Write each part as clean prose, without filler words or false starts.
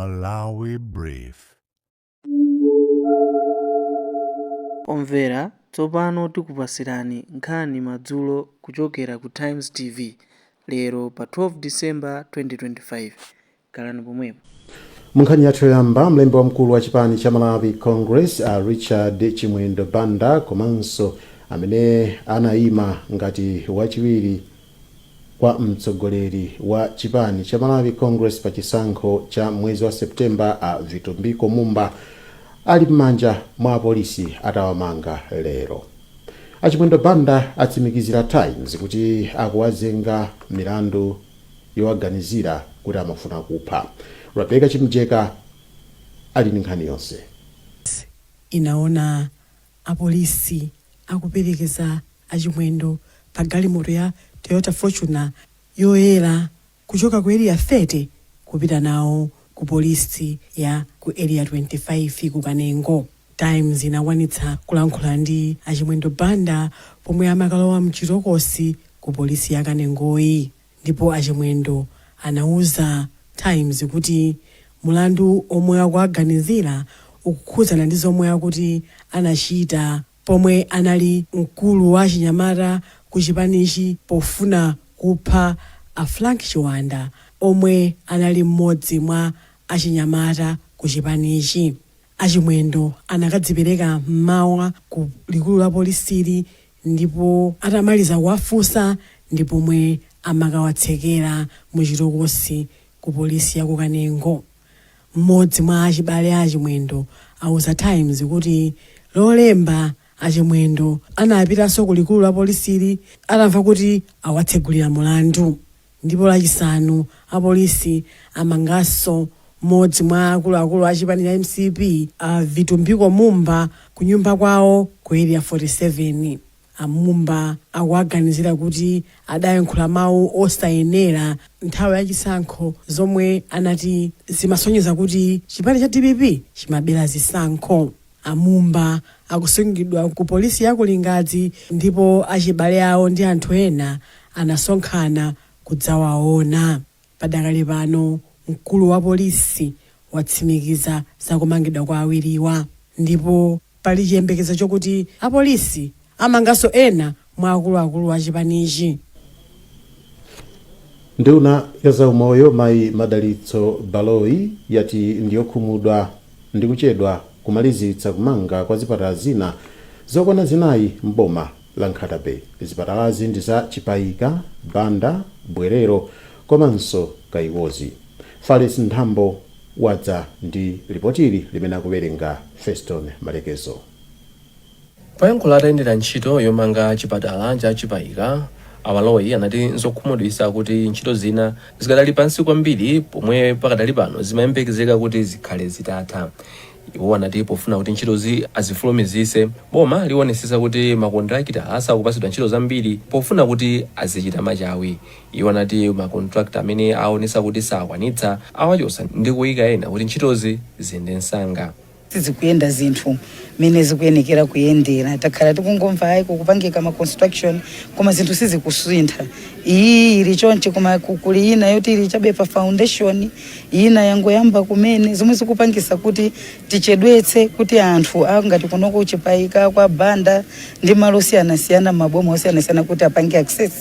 Malawi Brief. Omvera, tsopano tikupasirani nkhani madzulo kuchokera ku Times TV lero pa 12 December 2025. Khalani pomwepo. Munkhani yathu yoyamba, mlembi wamkulu wa chipani cha Malawi Congress, a Richard Chimwendo Banda, komanso amene anayima ngati wachiwiri kwa mtsogoleri wa chipani cha Malawi Congress pa chisankho cha mwezi wa September, a Vitumbiko Mumba, ali m'manja mwa apolisi atawamanga lero. Achimwendo Banda atsimikizira Times kuti akuwazenga milandu yowaganizira kuti amafuna kupha. Rebecca Chimjeka ali ndi nkhani yonse. Inaona apolisi akuperekeza aChimwendo pa galimoto ya Toyota Fortuner yoyera kuchoka ku Area 30 kupita nawo ku polisi ya ku Area 25 ku Kanengo. Times inakwanitsa kulankhula ndi aChimwendo Banda pomwe amakalowa mchitokosi ku polisi ya Kanengoyi, ndipo aChimwendo anauza Times kuti mulandu omwe akuwaganizira ukukhudzana ndi zomwe akuti anachita pomwe anali mkulu wa chinyamata ku chipanichi pofuna kupha a Frank Chiwanda, omwe anali mmodzi mwa achinyamata ku chipanichi. Achimwendo anakadzipereka mmawa ku likulu la polisili, ndipo atamaliza kuwafunsa ndi pomwe amakawatsekera mu chitokosi ku polisi ya ku Kanengo. Mmodzi mwa achibale a Achimwendo auza Times kuti Lolemba Achimwendo anapitanso ku likulu la polisili atamva kuti awatsegulira mulandu. Ndipo Lachisanu apolisi amanganso mmodzi mwa akuluakulu a chipani cha MCP, a Vitumbiko Mumba, kunyumba kwawo ku Area 47. A Mumba akuwaganizira kuti adayankhula mawu osayenera nthawi ya chisankho zomwe anati zimasonyeza kuti chipani cha DPP chimabera zisankho. A Mumba akusungidwa ku polisi ya ku Lingadzi ndipo achibale awo ndi anthu ena anasonkhana kudzawaona. Padakali pano mkulu wa polisi watsimikiza za kumangidwa kwa awiriwa ndipo pali chiyembekezo chokuti apolisi amanganso ena mwa akuluakulu a chipanichi. Nduna ya zaumoyo, Mayi Madalitso Baloyi, yati ndiyokhumudwa ndi kuchedwa kumalizitsa kumanga kwa zipatala zina zokwana zinayi m'boma la Nkhata Bay. Zipatalazi ndi za Chipaika, Banda, Bwerero komanso Kayiwozi. Fales Nthambo wadza ndi lipotili limene akuwerenga Feston Malekezo. Poyankhula atayendera ntchito yomanga chipatala cha Chipaika, a Baloyi anati nzokhumudwitsa kuti ntchito zina zikadali pansi kwambiri pomwe pakadali pano zimayembekezeka kuti zikhale zitatha. Iwo anati pofuna kuti ntchitozi azifulumizitse, boma liwonetsetsa kuti makontrakitala asakupatsidwa ntchito zambiri pofuna kuti azichita machawi. Iwo anati makontrakita amene aonetsa kuti sakwanitsa awachotsa ndi kuyika ena kuti ntchitozi ziyende msanga. Sizikuyenda zinthu mene zikuyenekera kuyendera. Takhala tikungomva ayi kukupangika ma construction, koma zinthu sizikusintha. Iyi ili chonchi, koma kuli ina yoti ili chabe pa foundation, ina yangoyamba kumene, zomwe zikupangisa kuti tichedwetse kuti anthu angati kunoko Chipaika, kwa Banda ndi malo osiyanasiyana, maboma osiyanasiyana, kuti apange access,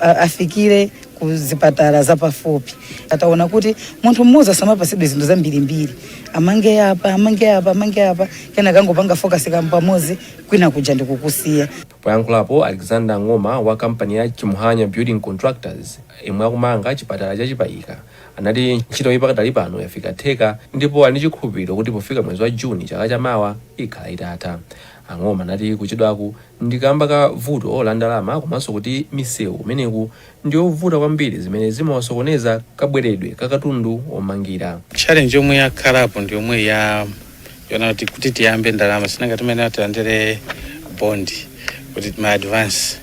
afikire ku zipatala zapafupi. Ataona kuti munthu mmodzi asamapasidwe zinthu zambirimbiri, amange apa, amange apa, amange apa, kena kangopanga focus kampamodzi, kwina kuja ndikukusiya. Poyankhulapo, Alexander Ng'oma wa kampani ya Chimuhanya Building Contractors imwe akumanga chipatala cha Chipaika anati ntchito iyi pakadali pano yafika theka ndipo ali ndi chikhulupiriro kuti pofika mwezi wa Juni chaka chamawa ikhala itatha. Ang'oma anati kuchedwaku ndi kamba ka vuto la ndalama komanso kuti misewu kumeneku ndiyovuta kwambiri, zimene zimawasokoneza kabweredwe ka katundu omangira. Challenge yomwe yakhalapo ndi yomwe ya yona kuti tiyambe ndalama sinanga timene tilandire bond kuti ma advance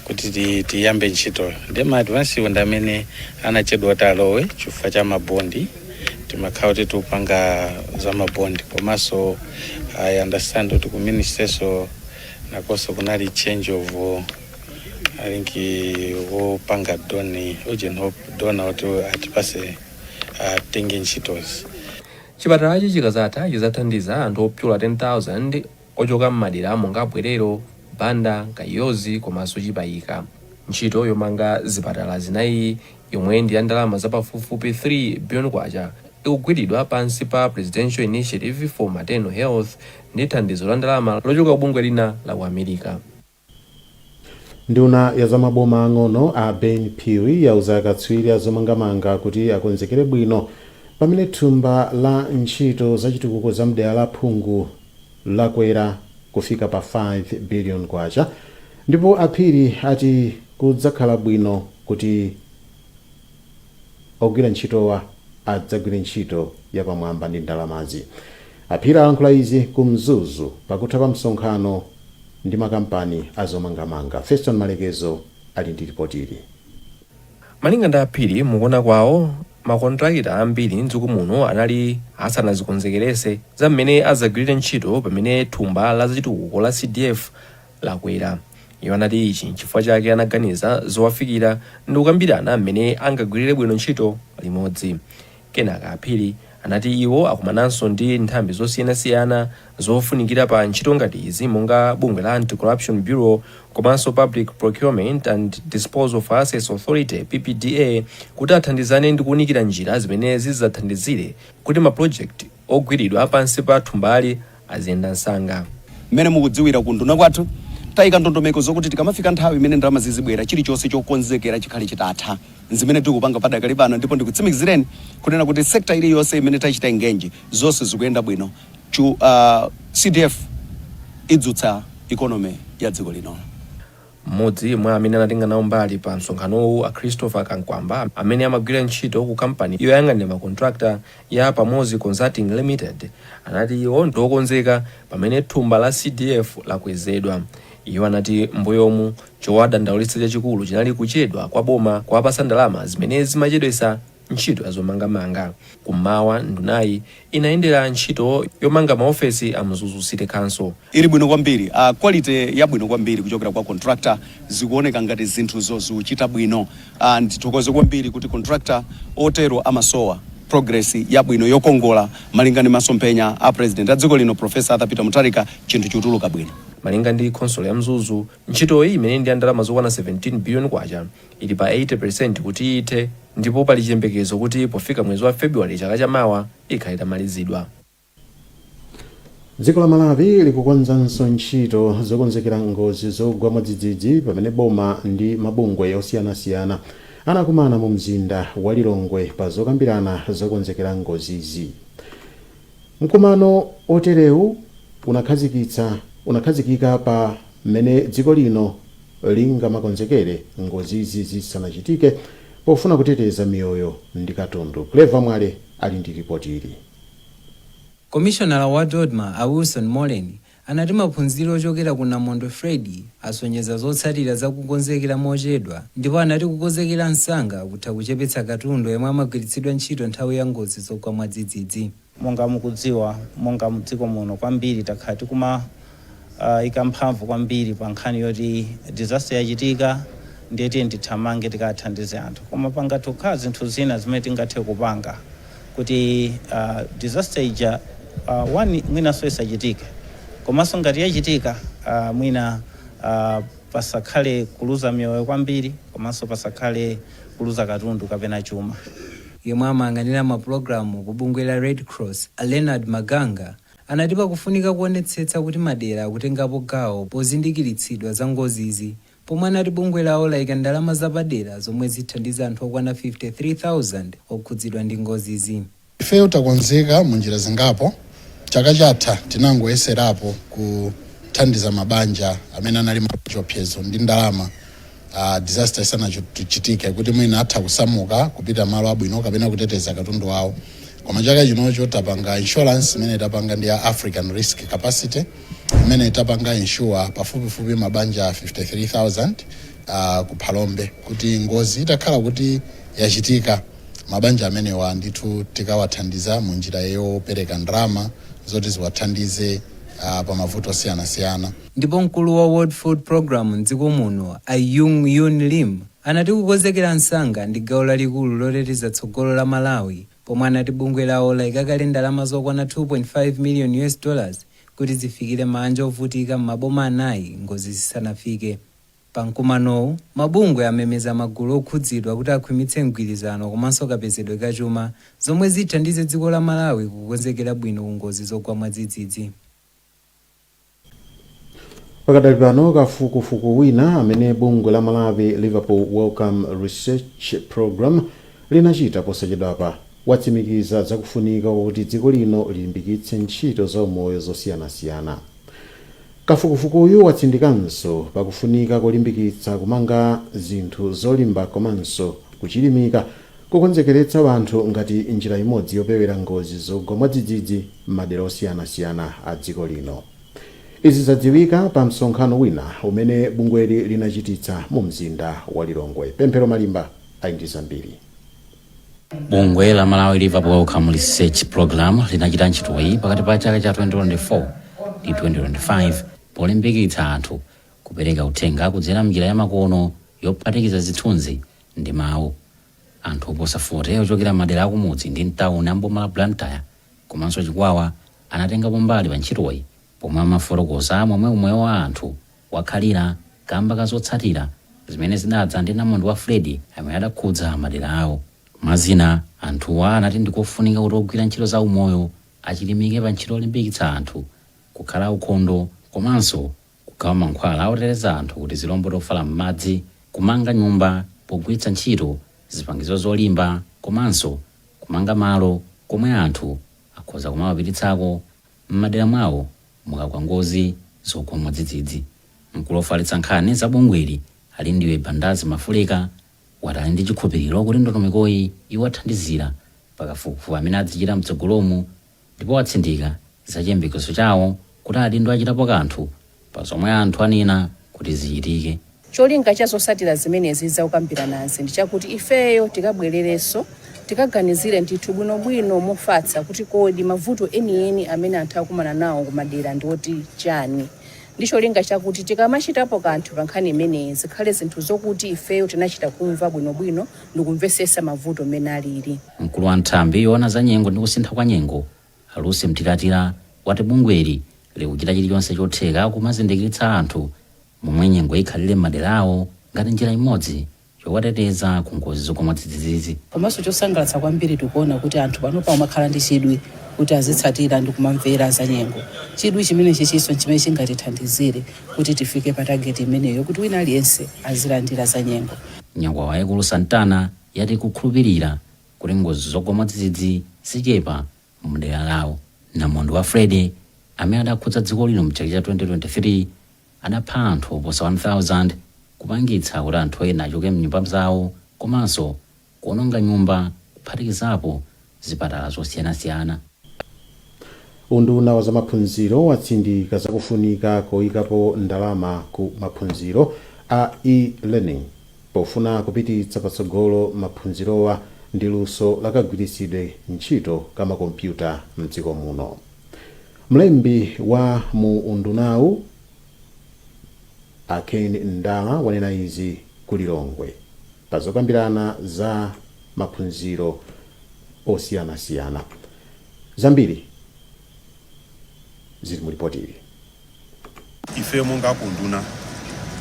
kuti tiyambe ntchitoyo. Ndiye ma advance iwo ndi amene anachedwa kuti alowe chifukwa cha mabondi, timakhala kuti tikupanga za mabondi. Komanso I understand kuti ku ministry nakonso kunali change of, I think, wopanga donor, urgent hope donor kuti atipase titenge ntchitozi. Chipatalachi chikazatha chidzathandiza anthu opyola 10,000 ochoka m'madera monga Bwerero, Banda, Kayozi komanso Chipayika. Ntchito yomanga zipatala zinayi, yomwe ndi ya ndalama zapafupifupi 3 billion kwacha, ikugwiridwa pansi pa Presidential Initiative for Maternal Health ndi thandizo la ndalama lochoka ku bungwe lina la ku America. Nduna ya zamaboma ang'ono a Ben Phiri yauza akatswiri azomangamanga kuti akonzekere bwino pamene thumba la ntchito zachitukuko za mdera la phungu lakwera kufika pa 5 billion kwacha. Ndipo aphiri ati kudzakhala bwino kuti ogwira ntchitowa adzagwire ntchito yapamwamba ndi ndalamazi. Aphiri alankhula izi ku Mzuzu pakutha pa msonkhano ndi makampani azomangamanga. Feston Malekezo ali ndi ripoti ili. Malinga ndi aphiri, mukuona kwawo makontrakita ambiri mdziko muno anali asanazikonzekerese za mmene adzagwirire ntchito pamene thumba la zachitukuko la CDF lakwera. Iwo anati ichi nchifukwa chake anaganiza zowafikira ndi kukambirana mmene angagwirire bwino ntchito limodzi. Kenaka aphiri anati iwo akumananso ndi nthambi zosiyanasiyana zofunikira pa ntchito ngati izi, monga bungwe la Anti-Corruption Bureau komanso Public Procurement and Disposal of Assets Authority, PPDA, kuti athandizane ndi kuwunikira njira zimene zidzathandizire kuti mapulojekiti ogwiridwa pansi pa thumbali aziyenda msanga. Mmene mukudziwira, kunduna kwathu tayika ndondomeko zokuti tikamafika nthawi imene ndalama zizibwera, chilichonse chokonzekera chikhale chitatha, zimene tikupanga padakali pano. Ndipo ndikutsimikizireni kunena kuti sector iliyonse imene tachita engage, zonse zikuyenda bwino. CDF idzutsa economy ya dziko lino. Mmodzi mwa amene anatenga nawo mbali pa msonkhanowu, a Christopher Kankwamba, amene amagwira ntchito ku kampani yoyang'anira makontrakta ya Pamozi Consulting Limited, anati iwo ndiokonzeka pamene thumba la CDF lakwezedwa. Iwo anati mbuyomu chowadandaulitsa chachikulu chinali kuchedwa kwa boma kuwapasa ndalama zimene zimachedwesa ntchito ya zomangamanga. Kummawa ndunayi inayendera ntchito yomanga maofesi a Mzuzu City Council. Ili bwino kwambiri, quality yabwino kwambiri kuchokera kwa contractor. Zikuoneka ngati zinthuzo zikuchita bwino. Ndithokoze kwambiri kuti contractor otero amasowa. Progress yabwino yokongola malinga ndi masomphenya a President a dziko lino, Professor Arthur Peter Mutharika, chinthu chikutuluka bwino. Malinga ndi khonsolo ya Mzuzu, ntchitoyi, imene ndi ya ndalama zokwana 17 billion kwacha, ili pa 80% kuti ithe, ndipo pali chiyembekezo kuti pofika mwezi wa Februwale chaka chamawa ikhale itamalizidwa. Dziko la Malawi likukonzanso ntchito zokonzekera ngozi zogwa mwadzidzidzi pamene boma ndi mabungwe osiyanasiyana anakumana mu mzinda wa Lilongwe pa zokambirana zokonzekera ngozizi. Mkumano oterewu unakhazikika pa mmene dziko lino lingamakonzekere ngozizi zisanachitike pofuna kuteteza miyoyo ndi katundu. Clever Mwale ali ndi ripoti ili. Komishonala wa DoDMA a Wilson Moleni anati maphunziro ochokera ku Namondwe Freddy asonyeza zotsatira za kukonzekera mochedwa, ndipo anati kukonzekera msanga kutha kuchepetsa katundu yemwe amagwiritsidwa ntchito nthawi ya ngozi zogwa mwadzidzidzi. Monga mukudziwa, monga mdziko muno kwambiri takhala tikuma ika mphamvu kwambiri pa nkhani yoti disaster yachitika, ndiye tiye tithamange tikathandize anthu, koma pangathe kukhala zinthu zina zimene tingathe kupanga kuti disaster ija one, mwinanso isachitike, komanso ngati yachitika, mwina pasakhale kuluza miyoyo kwambiri, komanso pasakhale kuluza katundu kapena chuma. Yemwe amayang'anira mapulogalamu ku bungwe la Red Cross a Leonard Maganga anati pakufunika kuonetsetsa kuti madera akutengapo gawo pozindikiritsidwa za ngozizi, pomwe anati bungwe lawo layika ndalama zapadera zomwe zithandiza anthu okwana 53,000 okhudzidwa ndi ngozizi. Ifeyo takonzeka munjira zingapo. Chaka chatha tinangoyeserapo kuthandiza mabanja amene anali machiopsezo ndi ndalama, disaster isanachitike, kuti mwina atha kusamuka kupita malo abwino kapena kuteteza katundu wawo. Koma chaka chinocho tapanga insurance imene tapanga ndi ya African Risk Capacity, imene tapanga insure pafupifupi mabanja 53,000 ku Phalombe, kuti ngozi itakhala kuti yachitika, mabanja amenewa ndithu tikawathandiza mu njira yopereka ndalama zoti ziwathandize pa mavuto osiyanasiyana. Ndipo mkulu wa World Food Program mdziko muno a Yung Yun Lim anati kukonzekera msanga ndi gawo lalikulu loteteza tsogolo la Malawi. Pomwe anati bungwe lawo layika kale ndalama zokwana 2.5 million US dollars kuti zifikire mabanja ovutika m'maboma anayi ngozi zisanafike. Pa mkumanowu, mabungwe amemeza magulu okhudzidwa kuti akhwimitse mgwirizano komanso kapezedwe kachuma zomwe zithandize dziko la Malawi kukonzekera bwino ku ngozi zogwa mwadzidzidzi. Pakadali pano, kafukufuku wina amene bungwe la Malawi Liverpool Wellcome Research Program linachita posachedwapa watsimikiza zakufunika kuti dziko lino lilimbikitse ntchito za umoyo zosiyanasiyana. Kafukufukuyu watsindikanso pakufunika kolimbikitsa kumanga zinthu zolimba komanso kuchilimika kukonzekeretsa anthu ngati njira imodzi yopewera ngozi zogwa mwadzidzidzi m'madera osiyanasiyana a dziko lino. Izi zadziwika pa msonkhano wina umene bungweli linachititsa mu mzinda wa Lilongwe. Pemphero Malimba ali ndi zambiri. Bungwe la Malawi Liverpool Wellcome Research Program linachita ntchitoyi pakati pa chaka cha 2024 ndi 2025 polimbikitsa anthu kupereka uthenga kudzera mnjira ya makono yophatikiza zithunzi ndi mawu. Anthu oposa 40 ochokera madera akumudzi ndi mtawuni a mboma la Blantyre komanso Chikwawa anatengapo mbali pa ntchitoyi, pomwe amafotokoza momwe umoyo wa anthu wakhalira kamba ka zotsatira zimene zinadza ndi namondwe wa Freddy amene adakhudza madera awo. Mwazina, anthuwa anati ndikofunika kuti ogwira ntchito za umoyo achilimike pa ntchito yolimbikitsa anthu kukhala ukhondo komanso kugawa mankhwala oteteza anthu kuti zilombo tofala m'madzi, kumanga nyumba pogwiritsa ntchito zipangizo zolimba komanso kumanga malo komwe anthu akhoza kumawapititsako m'madera mwawo mukagwa ngozi zogwa mwadzidzidzi. Mkulu ofalitsa nkhani za bungweli, Alindiwe Bandazi Mafuleka, wati ali ndi chikhulupiriro kuti ndondomekoyi iwathandizira pakafukufuku amene adzichita mtsogolomu, ndipo watsindika za chiyembekezo chawo kuti adindo achitapo kanthu pa zomwe anthu anena kuti zichitike. Cholinga cha zotsatira zimenezi zakukambiranazi ndi chakuti ifeyo tikabwererenso tikaganizire ndithu bwinobwino mofatsa kuti kodi mavuto enieni amene anthu akumana nawo kumadera ndi oti chani, ndi cholinga chakuti tikamachitapo kanthu pa nkhani imeneyi zikhale zinthu zokuti ifeyo tinachita kumva bwinobwino ndikumvetsetsa mavuto mmene alili. Mkulu wa nthambi yoona za nyengo ndi kusintha kwa nyengo, a Lucy Mtilatila, wati bungweli likuchita chilichonse chotheka kumazindikiritsa anthu momwe nyengo ikhalire m'madera awo ngati njira imodzi yowateteza ku ngozi zogwa mwadzidzidzi. Komanso chosangalatsa kwambiri, tikuona kuti anthu panopa amakhala ndi chidwi kuti azitsatira ndi kumamvera za nyengo. Chidwi chimenechi chinso chimene chingatithandizire kuti tifike pa target imeneyo, kuti wina aliyense azilandira za nyengo. Nyakwawa yaikulu Santana yati kukhulupirira kuti ngozi zogwa mwadzidzidzi zichepa mdera lawo. Namondwe wa Freddy amene adakhudza dziko lino mchaka cha 2023 adapha anthu oposa 1000, kupangitsa kuti anthu ena achoke mnyumba zawo komanso kuononga nyumba kuphatikizapo zipatala zosiyanasiyana. Unduna wa zamaphunziro watsindika zakufunika koyikapo ndalama ku maphunziro a e-learning pofuna kupititsa patsogolo maphunzirowa ndi luso lakagwiritsidwe ntchito ka makompyuta mdziko muno. Mlembi wa mu undunawu, a Ken Ndala, wanena izi ku Lilongwe pa zokambirana za maphunziro osiyanasiyana. Zambiri zili mu ripoti ili. Ife monga akunduna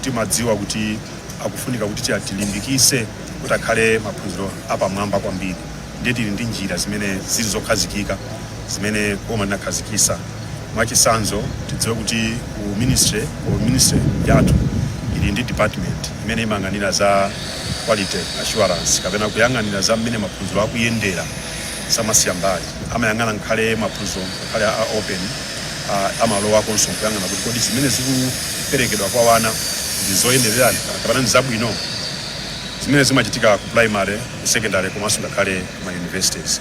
timadziwa kuti akufunika kuti tilimbikise kuti akhale maphunziro apamwamba kwambiri, ndiye tili ndi njira zimene zili zokhazikika zimene boma linakhazikisa. Mwachitsanzo, tidziwe kuti ku ministry yathu ili ndi department imene imayang'anira za quality assurance kapena kuyang'anira za mmene maphunziro akuyendera. Samasiya mbali, amayang'ana nkhale maphunziro ngakhale a open, amalowakonso nkuyang'ana kuti kodi zimene zikuperekedwa kwa wana ndi zoyenerera kapena ndi zabwino, zimene zimachitika ku primary, ku secondary komanso ngakhale ku ma universities.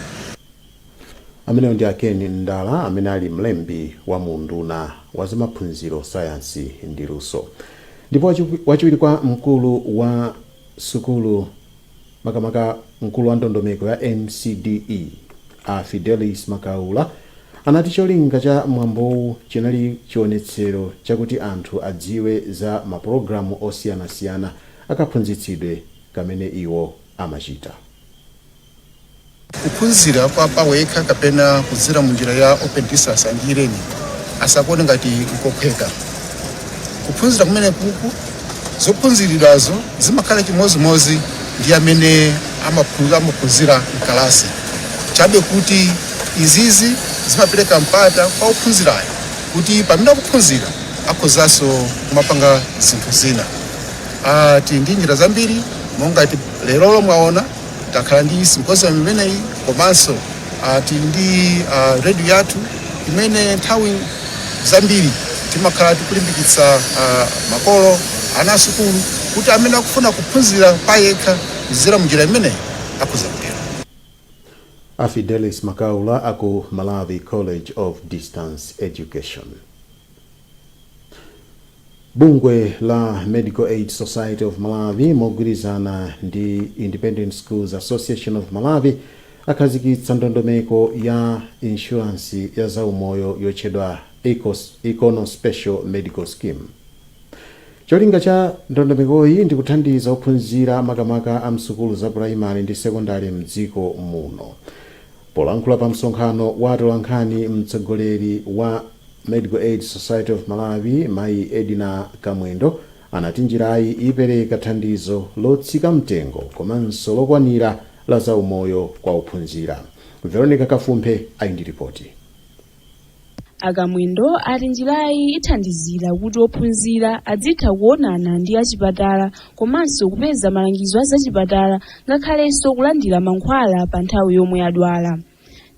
Ameneyo ndi a Ken Ndala amene ali mlembi wa mu unduna wa zamaphunziro, sayansi ndi luso. Ndipo wachiwiri kwa mkulu wa sukulu, makamaka mkulu wa ndondomeko ya MCDE, a Fidelis Makaula, anati cholinga cha mwambowu chinali chionetsero chakuti anthu adziwe za mapulogalamu osiyanasiyana akaphunzitsidwe kamene iwo amachita. Kuphunzira kwa pawekha kapena kudzera mu njira ya open distance and e-learning asakuone ngati nkophweka. Kuphunzira kumene kuku zophunzirirazo zimakhala chimozimozi ndi amene amaphunzira mkalasi, chabe kuti izizi zimapereka mpata kwa ophunzirayo kuti pamene akuphunzira akhozanso kumapanga zinthu zina. Tili ndi njira zambiri, monga lerolo mwaona takhala ndi symposium imeneyi, komanso tili ndi radio yathu imene nthawi zambiri timakhala tikulimbikitsa makolo, ana asukulu, kuti amene akufuna kuphunzira payekha kudzera munjira imeneyi akhoza kutero. A Fidelis Makaula aku Malawi College of Distance Education. Bungwe la Medical Aid Society of Malawi mogwirizana ndi Independent Schools Association of Malawi akhazikitsa ndondomeko ya inshuransi ya zaumoyo yotchedwa Econo Special Medical Scheme. Cholinga cha ndondomekoyi ndi kuthandiza ophunzira, makamaka a msukulu za puraimali ndi sekondari mdziko muno. Polankhula pa msonkhano wa atolankhani, mtsogoleri wa Medical Aid Society of Malawi, Mayi Edina Kamwendo, anati njirayi ipereka thandizo lotsika mtengo komanso lokwanira la zaumoyo kwa ophunzira. Veronica Kafumphe ali ndi ripoti. Akamwendo ati njirayi ithandizira kuti ophunzira adzitha kuonana ndi achipatala komanso kupeza malangizo a zachipatala, ngakhalenso kulandira mankhwala pa nthawi yomwe adwala.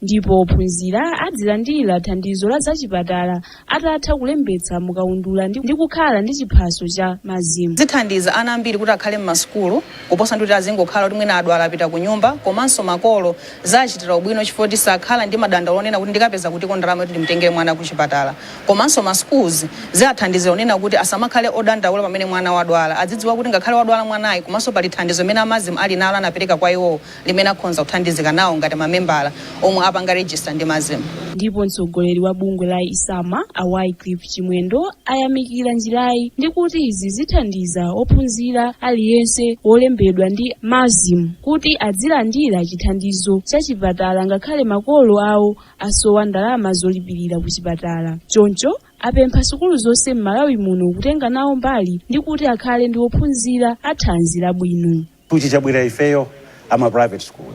Ndipo ophunzira adzilandira thandizo la zachipatala atatha kulembetsa mukaundula ndi kukhala ndi chiphaso cha MASM. Zithandiza ana ambiri kuti akhale m'masukulu kuposa ndi kuti azingokhala kuti mwina adwala apita ku nyumba. Komanso makolo zachitira ubwino chifukwa kuti sakhala ndi madandaulo onena kuti ndikapeza kutiko ndalama yoti ndimutengere mwana ku chipatala. Komanso ma schools ziathandizira onena kuti asamakhale odandaula pamene mwana wadwala. Adzidziwa kuti ngakhale wadwala mwanayi, komanso pali thandizo limene a MASM ali nalo, anapereka kwa iwowo, limene akhonza kuthandizika nawo ngati mamembala omwe apanga register ndi MASM. Ndipo mtsogoleri wa bungwe la ISAMA, a Wycliffe Chimwendo, ayamikira njirayi ndi kuti izi zithandiza ophunzira aliyense wolembedwa ndi MASM kuti adzilandira chithandizo cha chipatala ngakhale makolo awo asowa ndalama zolipirira ku chipatala. Choncho apempha sukulu zonse m'Malawi muno kutenga nawo mbali ndi kuti akhale ndi ophunzira a thanzi labwino. Tuchi chabwera ifeyo ama private school,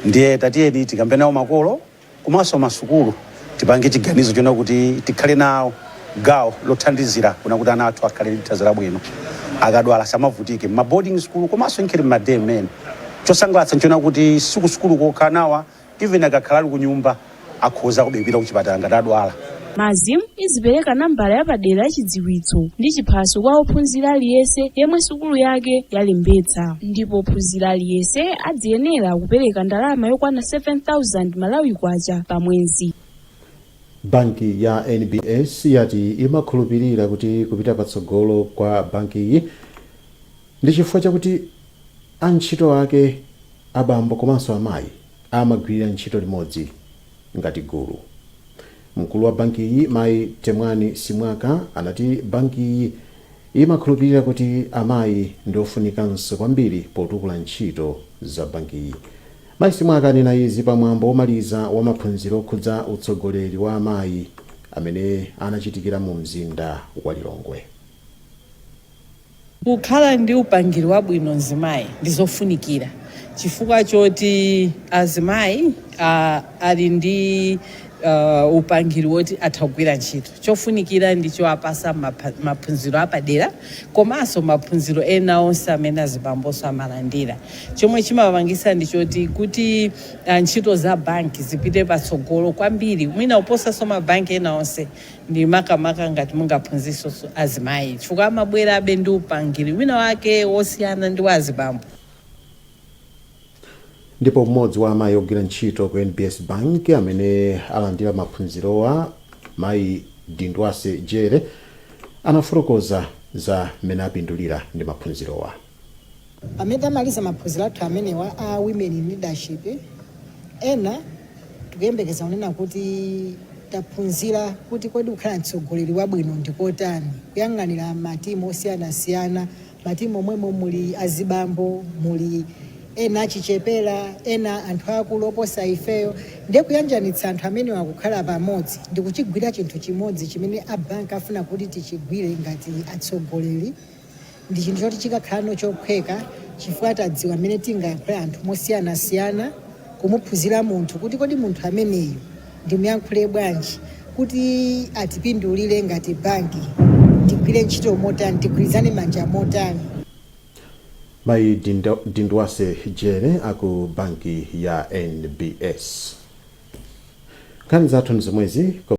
ndiye tatiyeni tikambe nawo makolo komanso masukulu, tipange chiganizo chona kuti tikhale nawo gawo lothandizira kuna kuti ana athu akhale ndi thanzi labwino, akadwala samavutike ma boarding school komanso inkhili mma day mmene. Chosangalatsa nchona kuti sikusukulu kokha nawa, even akakhala ali ku nyumba akhoza kubepita kuchipatala ngati adwala. MASM izipereka nambala yapadera ya chidziwitso ndi chiphaso kwa ophunzira aliyense yemwe sukulu yake yalembetsa, ndipo ophunzira aliyense adziyenera kupereka ndalama yokwana 7000 Malawi kwacha pa mwezi. Banki ya NBS yati imakhulupirira kuti kupita patsogolo kwa bankiyi ndi chifukwa chakuti antchito ake, abambo komanso amayi, amagwirira ntchito limodzi ngati gulu. Mkulu wa bankiyi, Mayi Temwani Simwaka, anati bankiyi imakhulupirira kuti amayi ndi ofunikanso kwambiri potukula ntchito za bankiyi. Mayi Simwaka anena izi pamwambo womaliza wa maphunziro okhudza utsogoleri wa amayi amene anachitikira mu mzinda wa Lilongwe. Kukhala ndi upangiri wabwino mzimayi ndi zofunikira chifukwa choti azimayi ali ndi upangiri woti atha kugwira ntchito. Chofunikira ndi chowapasa maphunziro apadera komanso maphunziro ena onse amene azibambonso amalandira. Chomwe chimapangisa ndi choti kuti ntchito za banki zipite patsogolo kwambiri, mwina kuposanso mabanki ena onse, ndi makamaka ngati mungaphunzisenso azimayi, chifukwa amabwerabe ndi upangiri wina wake wosiyana ndi wa azibambo. Ndipo mmodzi wa amayi ogwira ntchito ku NBS Bank amene alandira maphunzirowa, Mayi Dindwase Jere, anafotokoza za mmene apindulira ndi maphunzirowa. Pamene tamaliza maphunziro athu amenewa a Women in Leadership, ena tikuyembekeza kunena kuti taphunzira kuti kodi kukhala mtsogoleri wabwino ndikotani, kuyang'anira matimu osiyanasiyana, matimu omwemo muli azibambo, muli Ena achichepera, ena anthu akulu oposa ifeyo. Ndiye kuyanjanitsa anthu amene akukhala pamodzi ndi kuchigwira chinthu chimodzi chimene abanki afuna kuti tichigwire ngati atsogoleri ndi chinthu choti chikakhalano chophweka, chifukwa tadziwa mmene tingayankhule anthu mosiyanasiyana, kumuphunzira munthu kuti kodi munthu ameneyu ndimuyankhule bwanji kuti atipindulire ngati banki, tigwire ntchito motani, tigwirizane manja motani. Mayi Dindwase Jere aku banki ya NBS. Nkhani zathu ndi zomwezi.